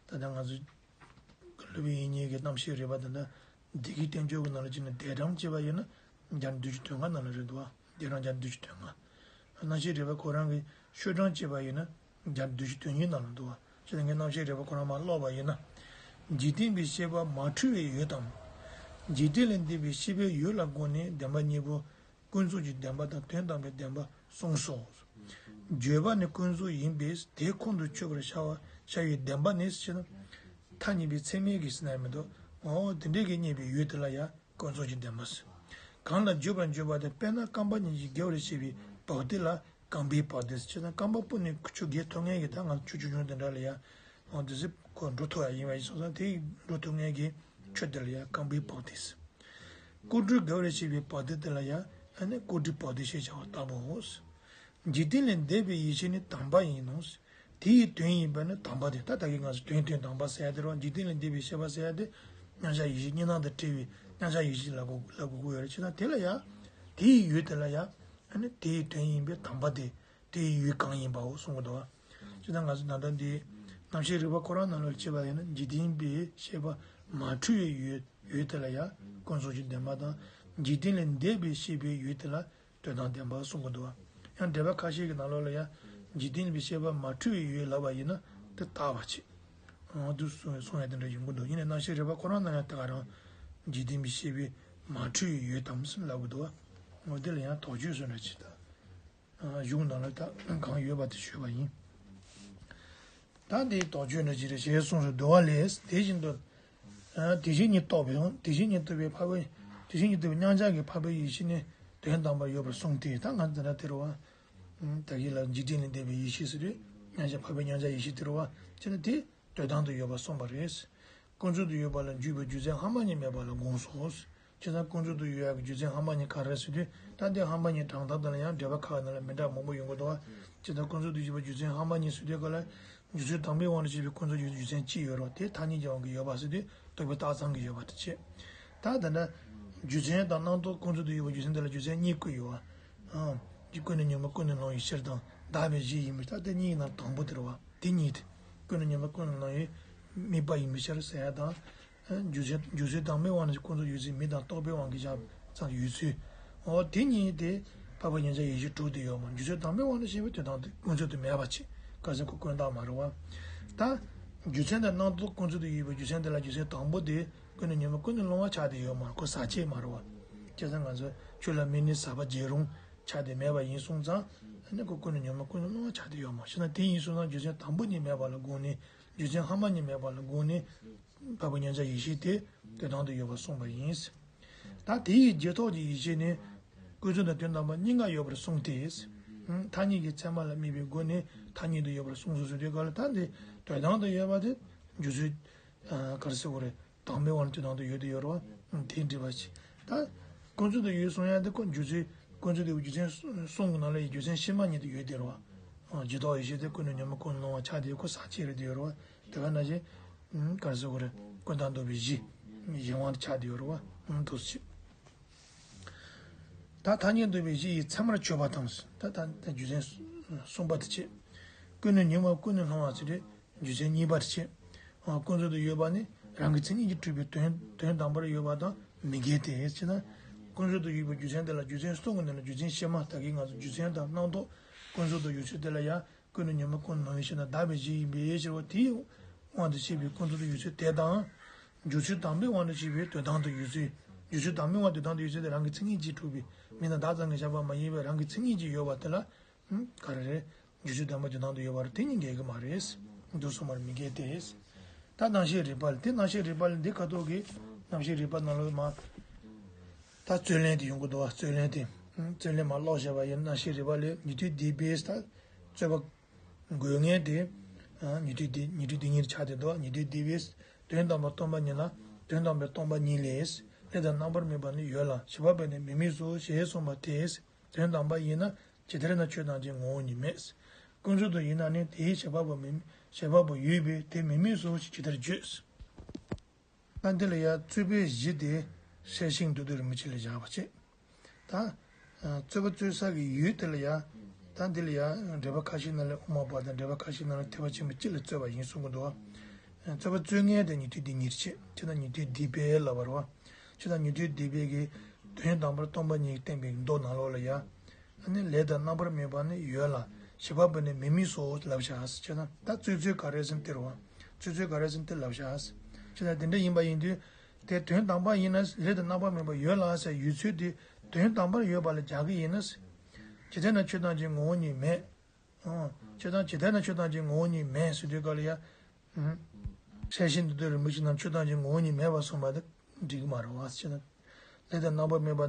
དེ་འདྲ་ང་ཚོ། སློབ་དཔོན་དབྱིག་གཉེན་གྱི་རྣམ་ཤེས་རིག་པ་དེ་འདྲ་བདེ་སྐྱིད་བསྟན་བཅོས་ཀྱི་ནང་ལ་བྱས་ན་བདེ་གྲང་བྱས་པ་ཡིན་ན་བརྒྱ་བདུན་ཅུ་དོན་ལྔ་ནང་ལ་རེད་འདུག་བ། བདེ་གྲང་བརྒྱ་བདུན་ཅུ་དོན་ལྔ། རྣམ་ཤེས་རིག་པ་ཁོ་རང་གི་ཤུགས་གྲང་བྱས་པ་ཡིན་ན་བརྒྱ་བདུན་ཅུ་དོན་གཉིས་ནང་ལ་འདུག་བ། ཅེས་དེ་གའི་རྣམ་ཤེས་རིག་པ་ཁོ་རང་མར་ཀློག་པ་ཡིན་ན། འཇིག་རྟེན་པའི་ཤེས་པ་མ་འཁྲུལ་བའི་ཡུལ་དང་། འཇིག་རྟེན་ལས་འདས་པའི་ཤེས་པའི་ཡུལ་ལ་དགོངས་ནས་བདེན་པ་གཉིས་པོ། ཀུན་རྫོབ་ཀྱི་བདེན་པ་དང་དོན་དམ་པའི་བདེན་པ་གསུངས་སོ། བརྗོད་པ་ནི་ཀུན་རྫོབ་ཡིན་པས་དེ་ཁོང་དུ་ཆུད་པར་བྱ་བ་བྱ་བའི་བདེན་པ་ནི་ཞེ་ན། ཐ་སྙད་པའི་ཚད་མའི་གི་ཟེར་ན་མི་འདུག་འོ་དེ་འདྲའི་གི་རྙེད་པའི་ཡུལ་དེ་ལ་ཡང་ཀུན་རྫོབ་ཀྱི་བདེན་པ་ཟེར། གང་ལ་བརྗོད་པར་འགྱུར་བ་དེ་དཔེར་ན་རྐང་པ་གཉིས་ཀྱིས་བརྒལ་བར་བྱེད་པའི་བག་དེ་ལ་རྐང་པའི་བག་དེ་ཟེར། ཅེ་ན་རྐང་པ་སྤུ་ནས་ཆུ་རྒལ་ཐུབ་མཁན་གྱི་ད་ང་ཆུ་ཆུང་ཆུང་དེ་འདྲ་ལ་ཡང་འོ་དེ་ཟེར་ཁོ་འགྲོ་ཐུབ་ཡ་ཡིན་པ་ཡིན་སོང་ཙང་དེ་འགྲོ་ཐུབ་མཁན་གྱི་ཆུ་དེ་ལ་ཡང་རྐང་པའི་བག་དེ་ཟེར། ཀོ་གྲུ་བརྒལ་བར་བྱེད་པའི་བག་དེ་དེ་ལ་ཡང་ཨ་ནི་ཀོ་གྲུའི་བག་དེ་ཞེས་བྱ་བ་ལྟ་བུའོ། འཇིག་རྟེན་ལས་འདས་པའི་ཡེ་ཤེས་ནི་དམ་པ་ཡིན་ནོ། དེ་ཡི་དོན་ཡིན་པ་ནི་དམ་པ་དེ་ད་ལྟ་གི་ང་ཚོ་དོན་དོན་དམ་པ་ཟེར་ཡ་དེ་རེད་བ། འཇིག་རྟེན་ལས་འདས་པའི་ཤེས་པ་ཟེར་ཡ་དེ་མཉམ་གཞག་ཡེ་ཤེས་གཉིས་སྣང་དང་བྲལ་བའི་མཉམ་གཞག་ཡེ་ཤེས་ལབ་དགོས་ལབ་དགོས་ཀྱི་ཡོད་རེད། བྱས་ན་དེ་ལ་ཡང་དེ་ཡི་ཡུལ་དེ་ལ་ཡང་ཨ་ནི་དེ་ཡི་དོན་ཡིན་པའི་དམ་པ་དེ་དེ་ཡི་ཡུལ་གང་ཡིན་པའོ་གསུང་གི་འདུག་བ། ཅེ་ན་ང་ཚོ་ད་ལྟ་འདི་རྣམ་ཤེས་རིག་པ་ཁོ་རང་ནང་ལ་བྱས་པ་ཡིན་ན་འཇིག་རྟེན་པའི་ཤེས་པ་མ་འཁྲུལ་བའི་ཡུལ་ཡུལ་དེ་ལ་ཡང་ཀུན་རྫོབ་ཀྱི་བདེན་པ་དང་། འཇིག་རྟེན་ལས་འདས་པའི་ཤེས་པའི་ཡུལ་དེ་ལ་དོན་དམ་བདེན་པ་གསུང་གི་འདུག་བ། ཡང་འགྲེལ་པ་ཁ་ཤས་ཀྱི་ནང་ལོགས་ལ་ཡང་འཇིག་རྟེན་པའི་ཤེས་པ་མ་འཁྲུལ་བའི་ཡུལ་ལབ་པ་ཡིན་ན་དེ་རྟག་པ་ཆེ། འོ་དུ་གསུང་གསུང་ཡ་དེ་འདྲ་ཡོང་གི་འདུག་ཡིན་ནའི་རྣམ་ཤེས་རིག་པ་ཁོ་རང་ནང་ཡང་དེ་ག་རང་འཇིག་རྟེན་པའི་ཤེས་པའི་མ་འཁྲུལ་བའི་ཡུལ་དམ་ཟེར་ལབ་གི་འདུག་བ། འོ་དེ་ལ་ཡང་དོགས་གཅོད་བཟོ་འདྲ་ཅིག་དང་། གཞུང་ནང་ལ་ད་གང་ཡོད་པ་དེ་ཞུས་པ་ཡིན། ད་འདི་དོགས་གཅོད་འདྲ་ཅིག་རེ་ཞིག་གསུངས་སུ་འདུག་བ་ལས། དེ་བཞིན་དུ། དེ་བཞིན་ཉིད་རྟོགས་པའི་དེ་བཞིན་ཉིད་རྟོགས་པའི་འཕགས་པའི་དེ་བཞིན་ཉིད་རྟོགས་པའི་མཉམ་གཞག་གི་འཕགས་པའི་ཡེ་ཤེས་ནི་དོན་དམ་པར་ཡོད་པར་གསུངས་ཏེ། ད་ང་ཚོ་འདི་འདྲ་དེ་རུ་བ། ད་གིན་ལ་འཇིག་རྟེན་ལས་འདས་པའི་ཡེ་ཤེས་ཟེར་དུས་མཉམ་གཞག་འཕགས་པའི་མཉམ་གཞག་ཡེ་ཤེས་དེ་རུ་བ་བྱས་ན་དེ། དོན་དམ་དུ་ཡོད་པར་གསུངས་པ་རེད། ཀུན་རྫོབ་ཏུ་ཡོད་པ་ལ་འཇུག་པའི་རྒྱུ་མཚན་སྔ་མ་ཉིད་མེད་པ་ལ་དགོངས་སོ། བྱས་ཙང་ཀུན་རྫོབ་ཏུ་ཡོད་ཡག་གི་རྒྱུ་མཚན་སྔ་མ་ཉིད་ག་རེ་ཟེར་དུས། ད་ལྟའི་སྔ་མ་ཉིད་དྲང་ཐག་དེ་ལ་ཡང་འགྲེལ་པ་ཁག་ནང་ལ་མི་འདྲ་མང་པོ་ཡོང་གི་འདུག་བ། བྱས་ཙང་ཀུན་རྫོབ་ཏུ་ཡོད་པའི་རྒྱུ་མཚན་སྔ་མ་ཉིད་ཟེར་དུས་ག་ལ། རྒྱུ་མཚན་དང་པོའི་དབང་དུ་བྱས་པའི་ཀུན་རྫོབ་ཀྱི་རྒྱུ་མཚན་གཅིག་ཡོད་རེད། དེ་ཐ་སྙད་ཀྱི་དབང་གིས་ཡོད་པ་ཟེར་དུས་རྟོག་པའི་རྟགས་ཙམ་གྱིས་ཡོད་པ་དེ་བྱས། ད་ད་ལྟ་རྒྱུ་མཚན་དང་རྣམ་རྟོག་ཀུན་རྫོབ་ཏུ་ཡོད་པའི་རྒྱུ་མཚན་དེ་ལ་རྒྱུ་མཚན་གཉིས་བཀོད་ཡོད་བ། ཨང་། ཀུན་ནས་ཉོན་མོངས་ཀུན་ནས་བསླངས་པའི་ཕྱིར་དང་བདག་མེད་བཞི་ཡིན་པའི་ཕྱིར། དེ་གཉིས་ནང་དང་པོ་དེ་རེད་བ། དེ་གཉིས་དེ། ཀུན་ནས་ཉོན་མོངས་ཀུན་ནས་བསླངས་པའི་དམིགས་པ་ཡིན་པའི་ཕྱིར་ཟེར་ཡ་དང་། རྒྱུ་མཚན་རྒྱུ་མཚན་དང་པོའི་དབང་ནས་ཀུན་རྫོབ་ཡོད་ཚུལ་མིང་དང་རྟོག་པའི་དབང་གིས་བཞག་ཙམ་ཡོད་ཚུལ། འོ་དེ་གཉིས་དེ་འཕགས་པའི་མཉམ་གཞག་ཡེ་ཤེས་དྲུག་དེ་ཡོད་མ་རེད། རྒྱུ་མཚན་དང་པོའི་དབང་ནས་བཤད་པའི་དོན་དམ་དེ་ཀུན་རྫོབ་ཏུ་མེད་པ་ཆེ། ག་ཟེར་ཁོ་ཀུན་བརྟགས་མ་རེད་བ། ད་རྒྱུ་མཚན་དང་རྣམ་རྟོག་ཀུན་རྫོབ་ཏུ་ཡོད་པའི་རྒྱུ་མཚན་དེ་ལ་རྒྱུ་མཚན་དང་པོ་དེ་ཀུན་ནས་ཉོན་མོངས་ཀུན་ནས་བསླངས་པ་ཆགས་ཏེ་ཡོད་མ་རེད། ཁོ་ཟག་བཅས་མ་རེད་བ། བྱས་ཙང་ང་ཚོ་ཆོས་ལ་དམིགས་ནས་ཟག་པ་བརྗེད་རུང་ཆགས་ཏེ་མེད་པ་ཡིན་སོང་ཙང་། ཨ་ནི་ཁོ་ཀུན་ནས་ཉོན་མོངས་ཀུན་ནས་བསླངས་པ་ཆགས་ཏེ་ཡོད་མ་རེད། བྱས་ན་དེ་ཡིན་སོང་ཙང་རྒྱུ་མཚན་དང་པོ་ཉིད་མེད་པ་ལ་དགོངས་ནས། རྒྱུ་མཚན་སྔ་མ་ཉིད་མེད་པ་ལ་དགོངས་ནས། འཕགས་པའི་མཉམ་གཞག་ཡེ་ཤེས་དེ་དོན་དམ་དུ་ཡོད་པར་གསུངས་པ་ཡིན། ད་དེ་ཡི་རྗེས་ཐོགས་ཀྱི་ཡེ་ཤེས་ནི། ཀུན་རྫོབ་དང་དོན་དམ་པ་གཉིས་ཀ་ཡོད་པར་གསུངས་ཏེ། ཐ་སྙད་ཀྱི་ཚད་མ་ལ་དམིགས་པའི་སྒོ་ནས་ཐ་སྙད་དུ་ཡོད་པར་གསུངས་སོ་ཟེར་དུས་ག་ལ། ད་འདི་ དོན་དམ་དུ་ཡོད་པ་དེ་སྒྱུ་རྩལ་ག་རེ་ཟེར་དགོས་རེད། དང་པོའི་དབང་དུ་དོན་དམ་དུ་ཡོད་དེ་ཡོད་རེད་བ། དེ་འགྲིག་པ་ཞིག་ད་ཀུན་རྫོབ་ཏུ་ཡོད་གསུང་ཡ་དེ་ཁོ་སྒྱུ་རྩལ་ཀུན་རྫོབ་ཏུ་ཡོད་རྒྱུ་མཚན་གསུམ་གྱི་ནང་ལ་ཡི་རྒྱུ་མཚན་ཕྱི་མ་ཉིད་དུ་ཡོད་དེ་རེད་བ། རྒྱུ་དག་ཡེ་ཤེས་དེ་ཀུན་ནས་ཉོན་མོངས་ཀུན་སློང་བ་ཆགས་དེ་ཁོ་ཟག་བཅས་རེད་དེ་ཡོད་རེད་བ། དེ་ག་ནང་བཞིན་ག་རེ་ཟེར་དགོས་རེད། ཀུན་བརྟགས་འདོད་པའི་གཞི་གཞན་དབང་དུ་ཆགས་དེ་ཡོད་རེད་བ། འདུག་ཅེས། ད་ཐ་སྙད་འདོད་པའི་གཞི་ཡི་མཚན་མར་གྱུར་པ་དང་། ད་ད་ད་རྒྱུ་མཚན་གསུམ་པ་དེ་བྱས། ཀུན་ནས་ཉོན་མོངས་ཀུན་ནས་སློང་བ་ཟེར་དུས་རྒྱུ་མཚན་གཉིས་པ་དེ་བྱས། ཀུན་རྫོབ་ཏུ་ཡོད་པ་ནི་རང་གི་མཚན་ཉིད་ཀྱིས་གྲུབ་པའི་དོན་དོན་དམ་པར་ཡོད་པ་དང་མི་འགལ་ཏེ། ཅེ་ན། ཀུན་རྫོབ་ཏུ་ཡོད་པའི་རྒྱུ་མཚན་དེ་ལ་རྒྱུ་མཚན་གསུམ་གྱི་ནང་ནས་རྒྱུ་མཚན་ཕྱི་མ་ད་གིན་ང་ཚོ་རྒྱུ་མཚན་དང་རྣམ་རྟོག་ཀུན་རྫོབ་ཏུ་ཡོད་ཚུལ་དེ་ལ་ཡང་། ཀུན་ནས་ཉོན་མོངས་ཀུན་སློང་བའི་ཕྱིར་ན་བདག་པའི་གཞི་ཡིན་པའི་ཕྱིར་རོ། དེའི་དབང་དུ་བྱས་པའི་ཀུན་རྫོབ་ཏུ་ཡོད་ཚུལ་དེ་དང་། སྒྱུ་རྩལ་དང་པོའི་དབང་དུ་བྱས་པའི་དོན་དམ་དུ་ཡོད་ཚུལ། སྒྱུ་རྩལ་དང་པོའི་དབང་དོན་དམ་དུ་ཡོད་ཚུལ་དེ་རང་གི་མཚན་ཉིད་ཀྱིས་གྲུབ་པའི་མི་དང་བདག་ཙམ་གྱིས་བཞག་པ་མ་ཡིན་པའི་རང་གི་མཚན་ཉིད་ཀྱིས་ཡོད་པ་དེ་ལ། ག་རེ་རེད། སྒྱུ་རྩལ་དང་པོ་དོན་དམ་དུ་ཡོད་པ་རེད། དེ་གཉིས་འགལ་གྱི་མ་རེད། འདུག་སོང་མར་མི་འགལ་ཏེ། ད་རྣམ་ཤེས་རིག་པ་ལ་དེ་རྣམ་ཤེས་རིག་པ་ལ་འདི་ཁ་ཐོག་གི་རྣམ་ཤེས་རིག་པ་ནང་ལོགས་མ། ད་རྩོད་ལན་དེ་ཡོང་གི་འདུག་བ། རྩོད་ལན་དེ། རྩོད་ལན་མ་ཀློག་བྱས་པ་ཡིན་རྣམ་ཤེས་རིག་པ་ལས་ཉན་ཐོས་སྡིག་པས་ད། རྩོད་པ། དགོས་ངེས་དེ། ཉན་ཐོས་སྡིག་ཉན་ཐོས་སྡིག་ཉེས་ཆགས་ཏེ་འདུག་ཉན་ཐོས་སྡིག་པས་དོན་དམ་པར་སྟོང་པ་ཉིད་ལ་དོན་དམ་པའི་སྟོང་པ་ཉིད་ལས། ལས་དང་རྣམ་པར་སྨིན་པ་ནི་ཡོད་ལ་བྱེད་པ་པོ་ནི་མེད་མིན་སོ་ཞེས་གསུངས་པ་དེས་དོན་དམ་པ་ཡིན་ན་ཇི་ལྟར་ན་ཆོས་ཐམས་ཅད་ངོ་བོ་ཉིད་མེད། ཀུན་རྫོབ་ཏུ་ཡིན་ན་ནི་དེའི་བྱེད་པ་པོ་མེད་བྱེད་པ་པོ་ཡོད་པས་དེ་མེད་མིན་སོ་ཞེས་ཇི་ལྟར་བརྗོད། ད་འདི་ལ་ཡང་རྩོད་པའི་གཞི་དེ་སྲེད་ཞེན་མདོ་སྡེ་རིན་པོ་ཆེ་ལ་བཞག་པ་བྱས། ད། རྩོད་པ་རྩོད་ས་གི་ཡུལ་དེ་ལ་ཡང་། ད་འདི་ལ་ཡང་འགྲེལ་པ་ཁ་ཤས་ནང་ལ་དབུ་མ་པ་དང་འགྲེལ་པ་ཁ་ཤས་ནང་ལ་ཐེག་པ་ཆེན་པོ་སྤྱི་ལ་རྩོད་པ་ཡིན་གསུང་གི་འདུག་རྩོད་པ་རྩོད་མཁན་དེ་ཉན་ཐོས་སྡིག་ཉེས་བྱེད་ཅེ་ན་ཉན་ཐོས་སྡིག་པས་ལབ་པ་རེད་བ། ཅེ་ན་ཉན་ཐོས་སྡིག་པས་ཀྱི་དོན་དམ་པར་སྟོང་པ་ཉིད་བསྟན་པའི་མདོ་ནང་ལོགས་ལ་ཡང་། ཨ་ནི་ལས་དང་རྣམ་པར་སྨིན་པ་ནི་ཡོད་ལ་བྱེད་པ་པོ་ནི་མེད་མིན་སོ་ལབ་བཞག་ཟེར་ན་ད་རྩོད་རྩོད་ག་རེ་ཟེར་ན་དེ་རེད་བ། རྩོད་རྩོད་ག་རེ་ཟེར་ན་དེ་ལབ་བཞག་ཟེར་ན་དེ་འདྲ་ཡིན་པ་ཡིན་དུས། དེ་དོན་དམ་པ་ཡིན་ན་ལས་དང་རྣམ་པར་སྨིན་པ་ཡོད་ལ་ཟེར་ཡོད་ཚུལ་དེ་དོན་དམ་པར་ཡོད་པ་ལ་སྦྱར་གི་ཡིན་ན། ཇི་ལྟར་ན་ཆོས་ཐམས་ཅད་ངོ་བོ་ཉིད་མེད། ཨོ། ཆོས་ཐམས་ཇི་ལྟར་ན་ཆོས་ཐམས་ཅད་ངོ་བོ་ཉིད་མེད་ཟེར་དུས་ག་ལ་ཡ། སྲེད་ཞེན་མདོ་སྡེ་རིན་པོ་ཆེ་རྣམས་ཆོས་ཐམས་ཅད་ངོ་བོ་ཉིད་མེད་པར་གསུངས་པ་དེ་འགྲིག་གི་མ་རེད་བ་ཟེར་ན། ལས་དང་རྣམ་པར་སྨིན་པ་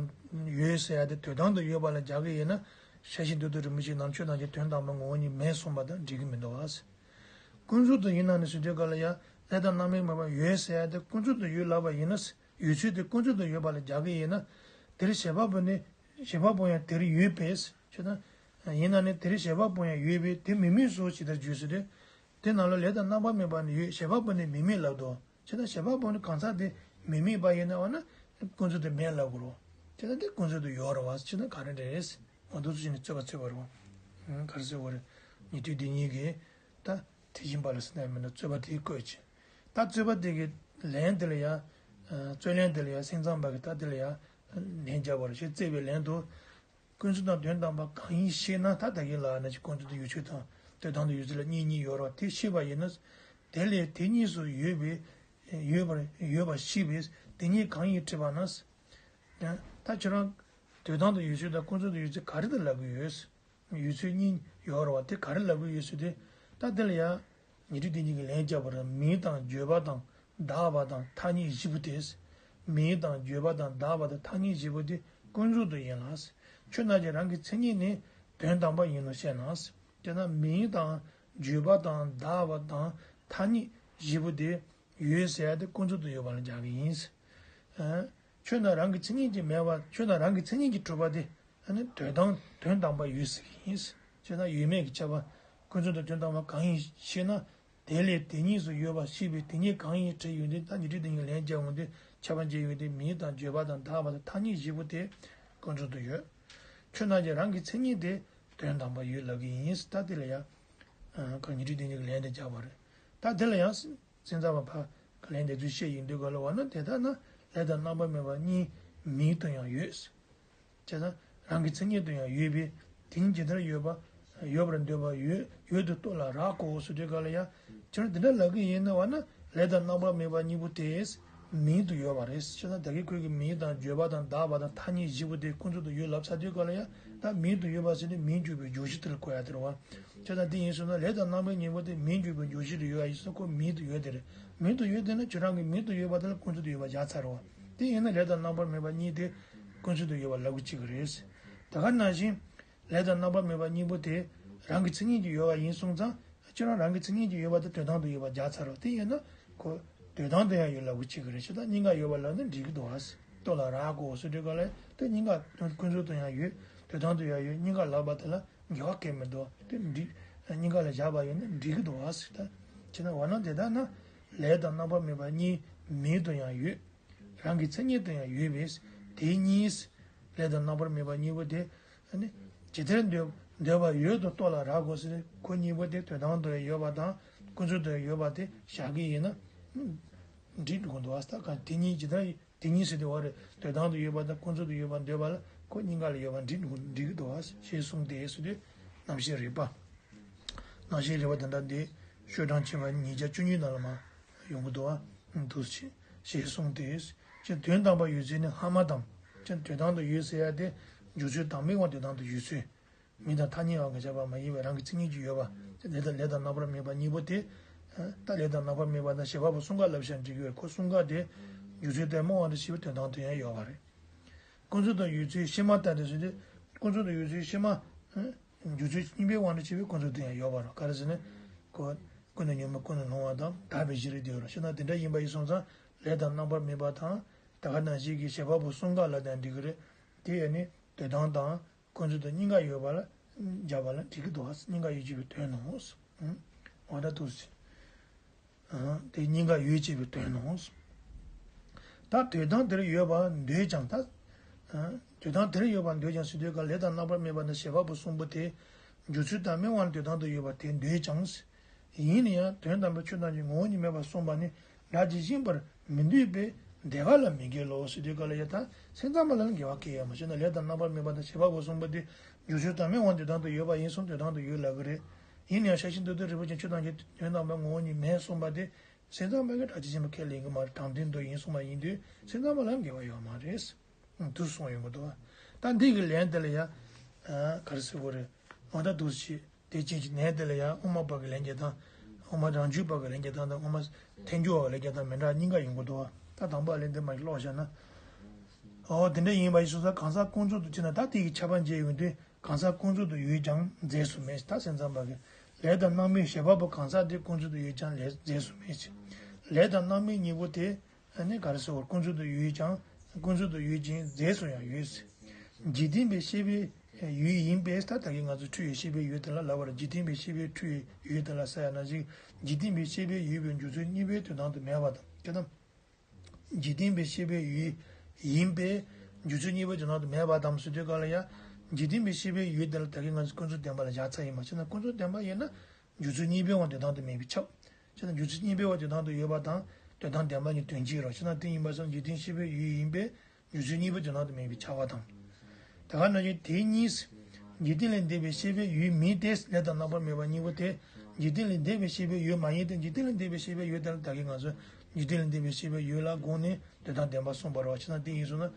ཡོད་ཟེར་ཡ་དེ་དོན་དམ་དུ་ཡོད་པ་ལ་སྦྱར་གི་ཡིན་ན། སྲེད་ཞེན་མདོ་སྡེ་རིན་པོ་ཆེ་རྣམས་ཆོས་ཐམས་ཅད་དོན་དམ་པར་ངོ་བོ་ཉིད་མེད་གསུངས་པ་དང་འགྲིག་གི་མི་འདུག་བ། ཀུན་རྫོབ་ཏུ་ཡིན་ན་ནི་ཟེར་དུས་ག་ལ་ཡ་ལས་དང་རྣམ་པར་སྨིན་པ་ཡོད་ཟེར་ཡ་དེ་ཀུན་རྫོབ་ཏུ་ཡོད་ལབ་པ་ཡིན་ན། ཡོད་ཚུལ་དེ་ཀུན་རྫོབ་ཏུ་ཡོད་པ་ལ་སྦྱར་གི་ཡིན་ན། དེར་བྱེད་པ་པོ་ནི་བྱེད་པ་པོ་ཡང་དེར་ཡོད་པས་ཟེར་ན། ཡིན་ན་ནི་དེར་བྱེད་པ་པོ་ཡང་ཡོད་པས་དེ་མེད་མིན་སོ་ཞེས་དེར་བརྗོད་ཟེར་ཏེ། དེ་ནང་ལ་ལས་དང་རྣམ་པར་སྨིན་པ་ནི་ཡོད་བྱེད་པ་པོ་ནི་མེད་མིན་ལབ་དོ། བྱས་ན་བྱེད་པ་པོ་ནི་གང་ཟག་དེ་མེད་མིན་པ་ཡིན་ན་བ་ན་ཀུན་རྫོབ་ཏུ་མེད་ལབ་དགོས་རོ། བྱས་ན་དེ་ཀུན་རྫོབ་ཏུ་ཡོད་རེད་བ་ཟེར་ན་ག་རེ་རེད། ང་ཚོ་ཚོ་ནི་རྩོད་པ་རྩོད་པ་རེད་བ། ག་རེ་ཟེར་བ་རེད། ཉན་ཐོས་སྡིག་ཉེས་ཀྱི་ད་དེ་བཞིན་པ་ལ་ཟེར་ན་མིན་ན་རྩོད་པ་དེའི་བཀོད་ཅིང་། ད་རྩོད་པ་དེ་གི་ལན་དེ་ལ་ཡང་། རྩོད་ལན་དེ་ལ་ཡང་སེམས་ཙམ་པ་གི་ད་དེ་ལ་ཡང་ལན་རྒྱབ་པ་རེད་ཞེས་བརྩད་པའི་ལན་དུ། ཀུན་རྫོབ་དང་དོན་དམ་པ་གང་ཡིན་ཤེ་ན་ད་ད་གིན་ལ་ན་ཅིག་ཀུན་རྫོབ་ཏུ་ཡོད་ཚུལ་དང་དོན་དམ་དུ་ཡོད་ཚུལ་ལ་གཉིས་གཉིས་ཡོད་རེད་བ། དེ་ཤེས་པ་ཡིན་ན། དེ་ལས་དེ་གཉིས་སུ་ཡོད་པའི་ཡོད་པར་ཡོད་པ་ཤེས་པས་དེ་གཉིས་གང་ཡིན་དྲིས་པ་ན། ཡང་ད་ཁྱོད་རང་དོན་དམ་དུ་ཡོད་ཚུལ་དང་ཀུན་རྫོབ་ཏུ་ཡོད་ཚུལ་ག་རེ་དང་ལབ་ཀྱི་ཡོད། ཡོད་ཚུལ་གཉིས་ཡོད་རེད་བ། དེ་ག་རེ་ལབ་ཀྱི་ཡོད་ཚུལ་དེ་ད་དེ་ལ་ཡང་ཉན་ཐོས་སྡིག་ཉེས་ཀྱི་ལན་རྒྱབ་པར་མིང་དང་བརྗོད་པ་དང་བདག་པ་དང་ཐ་སྙད་བཞི་པོ་དེ། མིང་དང་བརྗོད་པ་དང་བདག་པ་དང་ཐ་སྙད་བཞི་པོ་དེ་ཀུན་རྫོབ་ཏུ་ཡིན་ལ། ཁྱོད་རྣམས་ཀྱི་རང་གི་མཚན་ཉིད་ནི་དོན་དམ་པ་ཡིན་ནོ་ཞེ་ན། དེས་ན་མིང་དང་བརྗོད་པ་དང་བདག་པ་དང་ཐ་སྙད་བཞི་པོ་དེ་ཡོད་ཟེར་ཡ་དེ་ཀུན་རྫོབ་ཏུ་ཡོད་པ་ལ་སྦྱར་གྱི་ཡིན། ཁྱོད་རྣམས་རང་གི་མཚན་ཉིད་ཀྱིས་མེད་པ་ཁྱོད་རྣམས་རང་གི་མཚན་ཉིད་ཀྱིས་གྲུབ་པ་དེ་ཨ་ནི་དོན་དམ་དོན་དམ་པར་ཡོད་ཟེར་གྱི་ཡིན། ཁྱོད་རྣམས་ཡོད་མེད་ཀྱི་ཁྱབ་པ་ཀུན་རྫོབ་ཏུ་དོན་དམ་པ་གང་ཡིན་ཤེ་ན། དེ་ལས་དེ་གཉིས་སུ་ཡོད་པ་ཤེས་པས་དེ་གཉིས་གང་ཡིན་དྲིས་ཡོང་དུས་ད་ཉན་ཐོས་སྡིག་ཉེས་ལན་རྒྱབ་འོང་དུས་ཁྱབ་པ་འབྱེད་ཡོང་དུས་མིང་དང་བརྗོད་པ་དང་བདག་པ་དང་ཐ་སྙད་བཞི་པོ་དེ་ཀུན་རྫོབ་ཏུ་ཡོད། ཁྱོད་རྣམས་ཀྱི་རང་གི་མཚན་ཉིད་དེ་དོན་དམ་པར་ཡོད་ལབ་ཀྱི་ཡིན། ད་དེ་ལ་ཡང་ཉན་ཐོས་སྡིག་ཉེས་ཀྱི་ལན་དེ་རྒྱབ་པ་རེད། ད་དེ་ལ་ཡང་། སེམས་ཙམ་པ་ཕ་གི་ལན་འདེབས་ཚུལ་བཤད་ཡིན་དུས་ག་ལ་བ་ན་དེ་ལྟ་ན་ལས་དང་རྣམ་པར་སྨིན་པ་གཉིས་མིང་དུ་ཡང་ཡོད། བྱས་ཙང་རང་གི་མཚན་ཉིད་དུ་ཡང་ཡོད་པས་དེ་ཉིད་ཇི་ལྟར་ཡོད་པ་ཡོད་པར་འདོད་པ་ཡོད་ཡོད་དུ་རྟོགས་ལ་རག་གོ་ཟེར་དུས་ག་ལ་ཡང་ཁྱོད་འདི་འདྲ་ལབ་ཀྱི་ཡིན་ན་བ་ན་ལས་དང་རྣམ་པར་སྨིན་པ་གཉིས་པོ་དེ། མིང་དུ་ཡོད་པ་རེད། བྱས་ཙང་ད་གིན་ཁོས་ཀྱི་མིང་དང་བརྗོད་པ་དང་བདག་པ་དང་ཐ་སྙད་བཞི་པོ་དེ་ཀུན་རྫོབ་ཏུ་ཡོད་ལབ་ཚར་དུས་ག་ལ་ཡང་ད་མིང་དུ་ཡོད་པ་ཟེར་དུས་མིང་འཇུག་པའི་བརྗོད་གཞི་དེ་ལ་གོ་ཡ་དེ་རེད་བ། བྱས་ཙང་དེ་ཡིན་ཟེར་ན་ལས་དང་རྣམ་པའི་གཉེན་པོ་དེ་མིང་འཇུག་པའི་བརྗོད་གཞི་ལ་ཡོད་ཡ་ཡིན་ཟེར་ན་ཁོ་མིང་དུ་ཡོད་དེ་རེད། མིང་དུ་ཡོད་དེ་ན་ཁྱོད་རང་གི་མིང་དུ་ཡོད་པ་དེ་ལ་ཀུན་རྫོབ་ཏུ་ཡོད་པ་བཞག་ཚར་རེད་བ། དེ་ཡིན་ན་ལས་དང་རྣམ་པར་སྨིན་པ་གཉིས་དེ་ཀུན་རྫོབ་ཏུ་ཡོད་པ་ལབ་དགོས་ཀྱི་རེད། ད་ག་ནང་བཞིན་ལས་དང་རྣམ་པར་སྨིན་པ་གཉིས་པོ་དེ་རང་གི་མཚན་ཉིད་ཀྱིས་ཡོད་པ་ཡིན་སོང་ཙང་ ཁྱེད་རང་རང་གི་མཚན་ཉིད་ཀྱིས་ཡོད་པ་དེ་དོན་དམ་དུ་ཡོད་པ་སྦྱར་ཚར་རོ། དེ་ཡིན་ན་ཁོ་དོན་དམ་དུ་ཡང་ཡོད་ལབ་གི་བྱེད་ཀྱི་རེད། ཁྱེད་ད་གཉིས་ཀ་ཡོད་པ་ལབ་ན་འགྲིག་གི་འདུག་ཨ། ལྟོ་ལ་རག་གོ་ཟེར་དུས་ག་ལ་དེ་གཉིས་ཀ་དོན་ཀུན་རྫོབ་ཏུ་ཡང་ཡོད། དོན་དམ་དུ་ཡང་ཡོད། གཉིས་ཀ་ལབ་པ་དེ་ལ་འགལ་བ་གང་ཡང་མི་འདུག་དེ་འགྲིག་གཉིས་ཀ་ལ་བཞག་པ་ཡོད་ན་འགྲིག་གི་འདུག་ཨ་ཟེར། ད་ཁྱེད་ན་འོ་ན་དེ་ལྟ་ན་ལས་དང་རྣམ་པར་སྨིན་པ་གཉིས་མིང་དུ་ཡང་ཡོད། རང་གི་མཚན་ཉིད་དུ་ཡང་ཡོད་པས། དེ་གཉིས། ལས་དང་རྣམ་པར་སྨིན་པ་གཉིས་པོ་དེ། ཨ་ནི། ཇི་ལྟར་འདོད་འདོད་པ་ཡོད་དོ་ལྟོ་ལ་རག་གོ་ཟེར་ཁོ་གཉིས་པོ་དེ་དོན་དམ་དུ་ཡོད་པ་དང་ཀུན་རྫོབ་ཏུ་ཡོད་པ་དེ་བཞག་གི་ཡིན་ན། འགྲིག་འགྲོ་གི་འདུག་ཨ། ད་ག་དེ་གཉིས་ཇི་ལྟར་དེ་གཉིས་ཟེར་དུས་བ་རེད། དོན་དམ་དུ་ཡོད་པ་དང་ཀུན་རྫོབ་ཏུ་ཡོད་པ་འདོད་པ་ལ་ཁོ་གཉིས་ཀ་ལ་ཡོད་པ་འགྲིག་འགྲོ་འགྲིག་གི་འདུག་ཨ་ཞེས་གསུངས་ཏེ་ཟེར་དུས་རྣམ་བཤད་རིག་པ། རྣམ་བཤད་རིག་པ་དེ་འདྲ་འདི་ཤོག་གྲངས་ཆེ་བ་ཉིས་བརྒྱ་བཅུ་གཉིས་ནང་ལ་མ་ཡོང་གི་འདུག་ཨ། འདུག་ཅེས་ཞེས་གསུངས་ཏེ། ཅེས་དོན་དམ་པར་ཡོད་ཚུལ་ནི་སྔ་མ་དང་། ཅེས་དོན་དམ་དུ་ཡོད་ཟེར་ཡ་དེ་འཇོག་ཚུལ་དང་མིང་བ་དོན་དམ་དུ་ཡོད་ཚུལ། མིང་དང་ཐ་སྙད་བ་གི་ཁྱབ་པ་མ་ཡིན་པའི་རང་གི་མཚན་ཉིད་ཀྱིས་ཡོད་པ། ཅེས་ལས་དང་ལས་དང་རྣམ་པར་སྨིན་པ་གཉིས་པོ་དེ། ད་ལས་དང་རྣམ་པར་སྨིན་པ་དང་བྱེད་པ་པོ་གསུམ་ཀ་ལབ་བྱ་འགྲིག་གི་ཡོད། ཁོ་གསུམ་ཀ་དེ་འཇོག་ཚུལ་ལྟར་སྨྲ་བ་འདྲ་ཞིག་པའི་དོན་དམ་དུ་ཡང་ཡོད་པ་རེད། ཀུན་རྫོབ་ཏུ་ཡོད་ཚུལ་ཕྱི་མ་ལྟར་དུ་ཟེར་ཏེ། ཀུན་རྫོབ་ཏུ་ཡོད་ཚུལ་ཕྱི་མ། འཇོག་ཚུལ་གཉིས་པའི་དབང་དུ་བྱས་པའི་ཀུན་རྫོབ་ཏུ་ཡང་ཡོད་པ་རེད། ག་རེ་ཟེར་ན། ཀུན་ཀུན་ནས་ཉོན་མོངས་ཀུན་ནས་སློང་བ་དང་དག་པའི་གཞི་རེད་དེ་ཡོད་རེད། ཤེས་ན་དེ་འདྲ་ཡིན་པ་ཡིན་སོང་ཙང་ལས་དང་རྣམ་པར་སྨིན་པ་དང་། དེ་ག་ནང་བཞིན་གྱི་བྱེད་པ་པོ་གསུམ་ཀ་ལ་དང་འགྲིག་གི་རེད། དེ་ཡང་ནི་དོན་དམ་དང་ཀུན་རྫོབ་ཏུ་གཉིས་ཀ་ཡོད་པ་ལ་སྦྱར་བ་ལ་འགྲིག་གི་འདུག་གཉིས་ཀ་ཡོད་ཅེས་པའི་དོན་ནོ། འོ་ད་འདུག་སེ། དེ་གཉིས་ཀ་ཡོད་ཅེས་པའི་དོན་ནོ། ད་དོན་དམ་དེར་ཡོད་པར་འདོད་ཀྱང་ད། དོན་དམ་དེར་ཡོད་པར་འདོད་ཀྱང་ཟེར་དུས་ཀ་ལས་དང་རྣམ་པར་སྨིན་པ་དང་བྱེད་པ་པོ་གསུམ་པོ་དེ། འཇོག་ཚུལ་དང་སྨྲ་བ་ནི་དོན་དམ་དུ་ཡོད་པར་དེ་འདོད་ཀྱང་། ཡིན་ན་ཡང་དོན་དམ་པའི་ཆོས་ཐམས་ཅད་ངོ་བོ་ཉིད་མེད་པར་གསུངས་པ་ནི་སྒྲ་ཇི་བཞིན་པར་མི་འདོད་པས་འདོད་པ་ལ་མི་འགལ་ལོ་ཟེར་དུས་ཀ་ལ་ཡ་ད་སེམས་ཙམ་པ་ལ་འགལ་བ་གང་ཡང་མ་བྱུང་ན། ལས་དང་རྣམ་པར་སྨིན་པ་དང་བྱེད་པ་པོ་གསུམ་པོ་དེ་འཇོག་ཚུལ་དང་སྨྲ་བ་ནི་དོན་དམ་དུ་ཡོད་པ་ཡིན་གསུངས་དོན་དམ་དུ་ཡོད་ལབ་ཀྱི་རེད། ཡིན་ན་ཡང་ཤེར་ཕྱིན་མདོ་སྡེ་རིན་པོ་ཆེ་ཆོས་ཐམས་ཅད་དོན་དམ་པའི་ངོ་བོ་ཉིད་མེད་གསུངས་པ་དེ་སེམས་ཙམ་པ་གིས་སྒྲ་ཇི་བཞིན་པར་ཁས་ལེན་གྱི་མ་རེད། དྲང་དོན་དུ་ཡིན་གསུངས་པ་ཡིན་དུས་སེམས་ཙམ་པ་ལ་འགལ་བ་ཡོད་མ་རེད། འདུག་གསུངས་ཡོང་གི་འདུག་ད་འདི་གི་ལན་དེ་ལ་ཡ། ག་རེ་ཟེར་དགོས་རེད། ང་ད་འདུག་ཅིག་དེ་ཅན་གྱི་ནས་དེ་ལ་ཡང་དབུ་མ་པ་གི་ལན་རྒྱག་སྟངས། དབུ་མ་རང་རྒྱུད་པ་གི་ལན་རྒྱག་སྟངས་དང་དབུ་མ་ཐལ་འགྱུར་བ་གི་ལན་རྒྱག་སྟངས་མི་འདྲ་གཉིས་ཀ་ཡོང་གི་འདུག་ད་དང་པོ་ལན་དེ་མ་ཞིག་ཀློག་བཞག་ན། འོ་དེ་འདྲ་ཡིན་པ་ཡིན་སོང་ཙང་གང་ཟག་ཀུན་རྫོབ་ཏུ་བྱས་ན་ད་དེ་གི་ཁྱབ་པ་འབྱེད་ཡོང་དུས་གང་ཟག་ཀུན་རྫོབ་ཏུ་ཡོད་ཀྱང་རྫས་སུ་མེད། ད་སེམས་ཙམ་པ་གི་ལས་དང་རྣམ་སྨིན་བྱེད་པ་པོ་གང་ཟག་དེ་ཀུན་རྫོབ་ཏུ་ཡོད་ཀྱང་ལས་རྫས་སུ་མེད་ཅིང་། ལས་དང་རྣམ་སྨིན་གཉིས་པོ་དེ། ཨ་ནི་ག་རེ་ཟེར་བ། ཀུན་རྫོབ་ཏུ་ཡོད་ཀྱང་། ཀུན་རྫོབ་ཏུ་ཡོད་ཅིང་རྫས་སུ་ཡང་ཡོད། འཇིག་རྟེན་པའི་ཤེས་པའི་ཡུལ་ཡིན་པས། ད་ད་གིན་ང་ཚོ་འཁྲུལ་བའི་ཤེས་པའི་ཡུལ་དེ་ལ་ལབ་པ་རེད། འཇིག་རྟེན་པའི་ཤེས་པའི་འཁྲུལ་བའི་ཡུལ་དེ་ལ་ཟེར་ཡ་ནང་བཞིན་འཇིག་རྟེན་པའི་ཤེས་པའི་ཡུལ་པའི་འཇོག་ཚུལ་གཉིས་པོའི་དོན་དམ་དུ་མེད་པ་དང་། ཁྱེད་དང་། འཇིག་རྟེན་པའི་ཤེས་པའི་ཡུལ་ཡིན་པས་འཇོག་ཚུལ་གཉིས་པོའི་དོན་དམ་དུ་མེད་པ་དང་ཟེར་དུས་ག་ལ་ཡ། འཇིག་རྟེན་པའི་ཤེས་པའི་ཡུལ་དེ་ལ་ད་གིན་ང་ཚོ་ཀུན་རྫོབ་བདེན་པ་ལ་བཞག་ཚར་ཡིན་པ་བྱས་ན། ཀུན་རྫོབ་བདེན་པ་ཡིན་ན། འཇོག་ཚུལ་གཉིས་པོའི་དབང་དུ་དོན་དམ་དུ་མེད་པས་ཁྱབ། བྱས་ན་འཇོག་ཚུལ་གཉིས་པོའི་དབང་དུ་དོན་དམ་དུ་ཡོད་པ་དང་དོན་དམ་བདེན་པ་གཉིས་དོན་གཅིག་རེད། བྱས་ན་དེ་ཡིན་པ་སོང་འཇིག་རྟེན་ཤེས་པའི་ཡུལ་ཡིན་པས་འཇོག་ཚུལ་གཉིས་པོའི་དོན་དམ་དུ་མེད་པས་ཁྱབ་པ་དང་། ད་ག་ནང་བཞིན་དེ་གཉིས། འཇིག་རྟེན་ལས་འདས་པའི་ཤེས་པའི་ཡུལ་མིན་ཏེ། ལས་དང་རྣམ་པར་སྨིན་པ་གཉིས་པོ་དེ་འཇིག་རྟེན་ལས་འདས་པའི་ཤེས་པའི་ཡུལ་མ་ཡིན་ཏེ། འཇིག་རྟེན་ལས་འདས་པའི་ཤེས་པའི་ཡུལ་དེ་ལ་ད་གིན་ང་ཚོས་འཇིག་རྟེན་ལས་འདས་པའི་ཤེས་པའི་ཡུལ་ལ་དགོངས་ནས་དོན་དམ་བདེན་པ་གསུངས་པ་རེད་བ། བྱས་ན་དེ་ཡིན་སོང་ན།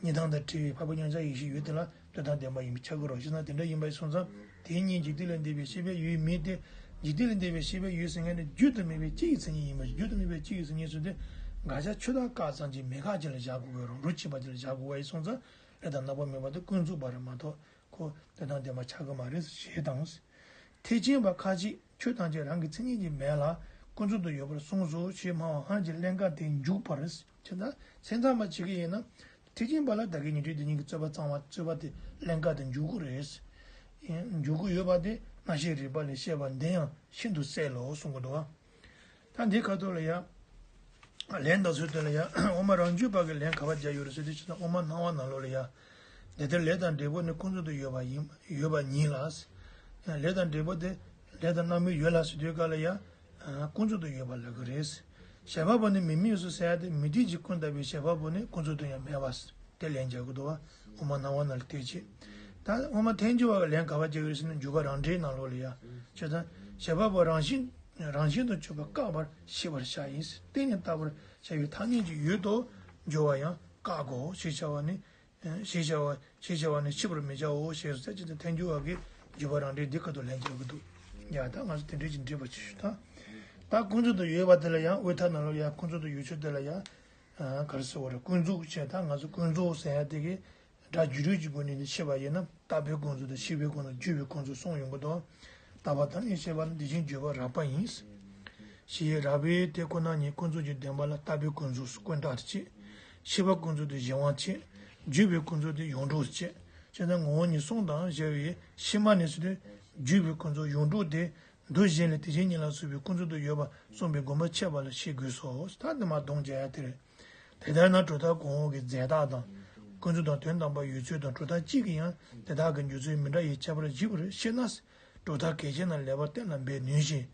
གཉིས་དང་དང་བྲལ་བའི་འཕགས་པའི་མཉམ་གཞག་ཡེ་ཤེས་ཡུལ་དེ་ལ་དོན་དམ་བདེན་པ་ཡིན་པས་ཁྱབ་ཀྱི་རེད། བྱས་ན་དེ་འདྲ་ཡིན་པ་ཡིན་སོང་ཙང་དེ་གཉིས་འཇིག་རྟེན་ལས་འདས་པའི་ཤེས་པའི་ཡུལ་མིན་ཏེ། འཇིག་རྟེན་ལས་འདས་པའི་ཤེས་པའི་ཡུལ་ཟེར་མཁན་ནི་རྒྱུད་དུ་མེད་པའི་སྤྱི་ཡི་མཚན་ཉིད་ཡིན་པ། རྒྱུད་དུ་མེད་པའི་སྤྱི་ཡི་མཚན་ཉིད་ཟེར་དུས་དགག་བྱ་ཆོས་བདག་བཀག་ཙམ་གྱིས་མེད་དགག་ཅིག་ལ་བཞག་དགོས་ཀྱི་རེད། རུ་ཆད་པ་ཅིག་ལ་བཞག་དགོས་པ་ཡིན་སོང་ཙང་ལས་དང་རྣམ་པར་སྨིན་པ་དེ་ཀུན་རྫོབ་པ་རེད་མ་གཏོགས་ཁོ་དོན་དམ་བདེན་པ་ཆགས་ཀྱི་མ་རེད་ཞེས་དང་། ཐེག་ཆེན་པ་ཁ་ཅིག་ཆོས་ཐམས་ཅད་རང་གི་མཚན་ཉིད་ཀྱིས་མེད་ལ་ཀུན་རྫོབ་ཏུ་ཡོད་པར་གསུངས་སོ་ཞེས་སྨྲ་བ་སྔར་གྱི་ཀླན་ཀ་དེ་འཇུག་པར། བྱས་ཙང་སེམས་ཙམ་པ་བྱེད་ཀྱི་ཡིན་ན། ཐེག་ཆེན་པ་ལ་ད་གིན་ཉན་ཐོས་སྡེ་གཉིས་ཀྱི་རྩོད་པ་གཙང་མ་རྩོད་པ་དེ་ཀླན་ཀ་དེ་འཇུག་གི་རེད། འཇུག་གི་ཡོད་པ་དེ་རྣམ་བཤད་རིགས་པ་ལས་བཤད་པ་འདི་ཡང་ཤིན་ཏུ་གསལ་ལོ་གསུང་གི་འདུག་བ། ད་འདི་ཁ་ཐོག་ལ་ཡ། ལན་དང་ཚུལ་དེ་ལ་ཡ་དབུ་མ་རང་རྒྱུད་པ་གི་ལན་ག་པར་སྦྱར་ཡོད་རེད་ཟེར་དུས་ཕྱི་ནང་དབུ་མ་སྣང་བ་ནང་ལོགས་ལ་ཡ། དེ་ལྟར་ལས་དང་འབྲས་བུ་ནི་ཀུན་རྫོབ་ཏུ་ཡོད་པ་ཡིན་ཡོད་པ་ཉིད་ལ། ལས་དང་འབྲས་བུ་དེ་ལས་དང་རྣམ་སྨིན་ཡོད་ལ་ཟེར་དུས་སྐབས་ལ་ཡ། ཀུན་རྫོབ་ཏུ་ཡོད་པ་ལབ་ཀྱི་རེད། བྱེད་པ་པོ་ནི་མི་དམིགས་སོ་ཟེར་ཡ་དེ་མི་དམིགས་ཀྱི་ཀུན་བཏགས་པའི་བྱེད་པ་པོ་ནི་ཀུན་རྫོབ་ཏུ་ཡང་མེད་པ། དེ་ལན་རྒྱག་གི་འདུག་བ། དབུ་མ་སྣང་བ་ནང་ལ་བལྟས་ཅི། ད་དབུ་མ་ཐལ་འགྱུར་བ་གི་ལན་ག་པར་རྒྱག་གི་རེད་ཟེར་ན་འཇུག་པ་རང་འགྲེལ་ནང་ལོགས་ལ་ཡ། བྱས་ཙང་བྱེད་པ་པོ་རང་བཞིན་རང་བཞིན་དུ་གྱུར་པ་བཀག་པར་ཤེས་པར་བྱ་ཡིན། གཏན་ནས་བཏགས་པར་བྱ་བའི་ཐ་སྙད་ཀྱི་ཡུལ་དུ་འགྱུར་བ་ཡང་བཀག་གོ་ཞེས་བྱ་བ་ནི། ཞེས་བྱ་བ་ཞེས་བྱ་བ་ནི་ཕྱི་པར་མི་བྱའོ་ཞེས་སོ། ཟེར་ཅི་ཐལ་འགྱུར་བ་གིས་འཇུག་པ་རང་འགྲེལ་འདི་ཁ་ཐུག་ལན་རྒྱག་གི་འདུག་ཡ་ད་ང་ཚོ་དེ་འདྲས་ཀྱི་འགྲེལ་པ་ཅིག་ཞུ་དང་། ད་ཀུན་རྫོབ་ཏུ་ཡོད་པ་དེ་ལ་ཡང་དབུས་མཐའ་ནང་ལོགས་ཡང་ཀུན་རྫོབ་ཏུ་ཡོད་ཚུལ་དེ་ལ་ཡང་། ག་རེ་ཟེར་བ་རེད། ཀུན་རྫོབ་བྱས་ད་ང་ཚོ་ཀུན་རྫོབ་ཟེར་ཡ་དེ་གི་སྒྲ་སྒྱུར་རོལ་གྱི་སྒོ་ནས་ནི་ཕྱེ་བ་ཡིན་ན་བཏགས་པའི་ཀུན་རྫོབ་དང་ཤེས་པའི་ཀུན་རྫོབ་བརྗོད་པའི་ཀུན་རྫོབ་གསུམ་ཡོང་གི་འདུག་ལྟ་བ་དང་ནི་ཤེས་པ་ནི་དེ་བཞིན་བརྗོད་པ་རགས་པ་ཡིན། ཞེས་རགས་པའི་དེ་ཁོ་ན་ཉིད་ཀུན་རྫོབ་ཀྱི་བདེན་པ་ལ་ལྟ་བའི་ཀུན་རྫོབ་སུ་ཀུན་བཏགས་བྱེད། ཤེས་པ་ཀུན་རྫོབ་དེ་གཞན་དབང་བྱེད། བརྗོད་པའི་ཀུན་རྫོབ་དེ་ཡོངས་གྲུབ་བྱེད། ཅེས་ན་ངོ་བོ་ཉིད་གསུངས་དང་ཞེས་པའི་ཕྱི་མ་ནས་ཟེར་དུས་བརྗོད་པའི་ཀུན་རྫོབ་ཡོངས་གྲུབ་དེ། འདུ་བྱེད་ལས་དེ་བཞིན་ཉིད་ལ་སོགས་པའི་ཀུན་རྫོབ་ཏུ་ཡོད་པ་གསུངས་པའི་དགོངས་པ་ཁྱད་པར་ལ་ཤེས་དགོས་སོ། ད་དེ་མ་གདོང་བྱ་ཡ་དེ་རེད། དེ་ལྟར་ན་གྲུབ་མཐའ་གོང་འོག་གི་རྫས་བཏགས་དང་། ཀུན་རྫོབ་དང་དོན་དམ་པར་ཡོད་ཚུལ་དང་གྲུབ་མཐའ་གཅིག་གིས་ཡང་དེ་དག་གི་འཇོག་ཚུལ་མི་འདྲ་བའི་ཁྱད་པར་འབྱེད་པར་ཤེས་ན། གྲུབ་མཐའ་གལ་ཆེ་ན་ལེགས་པར་གཏན་ལ་འབེབས་ནུས་ཤིང་།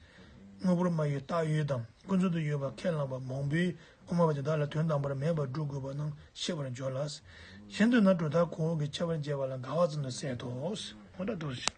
དངོས་པོར་སྨྲ་བའི་བཏགས་ཡོད་དམ་ཀུན་རྫོབ་ཏུ་ཡོད་པ་ཁས་བླངས་པ་མང་པོས་དབུ་མ་པ་དེ་དག་ལ་དོན་དམ་པར་མེད་པར་སྒྲུབ་དགོས་པ་རྣམས་ཤེས་པར་འགྱུར་ལ། གཞན་དུ་ན་གྲུབ་མཐའ་གོང་འོག་གི་ཁྱད་པར་འབྱེད་པ་ལ་འགལ་བ་ཙམ་དུ་ཟད་དོ། འོ་ད་དོ།